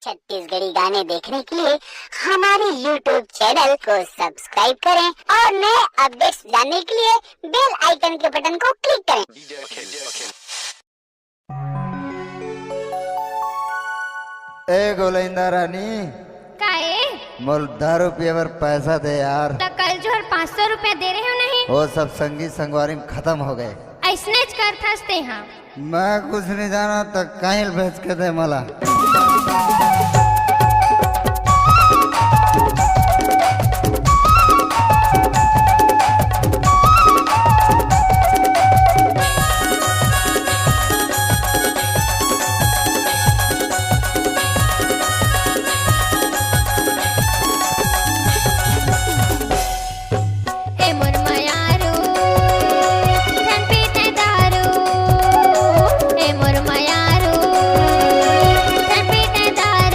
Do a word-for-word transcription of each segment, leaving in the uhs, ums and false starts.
छत्तीसगढ़ी गाने देखने के लिए हमारे YouTube चैनल को सब्सक्राइब करें और नए अपडेट्स जानने के लिए बेल आइकन के बटन को क्लिक करें। ए गोलैंदा रानी, काहे? मोल दारू पिए बर पैसा दे यार। त कल जो हर पाँच सौ रुपया दे रहे हो नहीं? वो सब संगी संगवारी में खत्म हो गए। ऐसने च करथस ते हाँ। मैं कुछ नहीं जाना, त कहीं भेज के दे मला। ए मोर मयारू, झन पीते दारू। ए मोर मयारू, झन पीते दारू।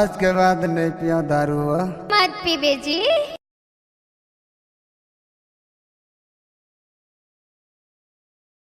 आज के बाद नहीं पियो दारू हो। मत पीबे जी।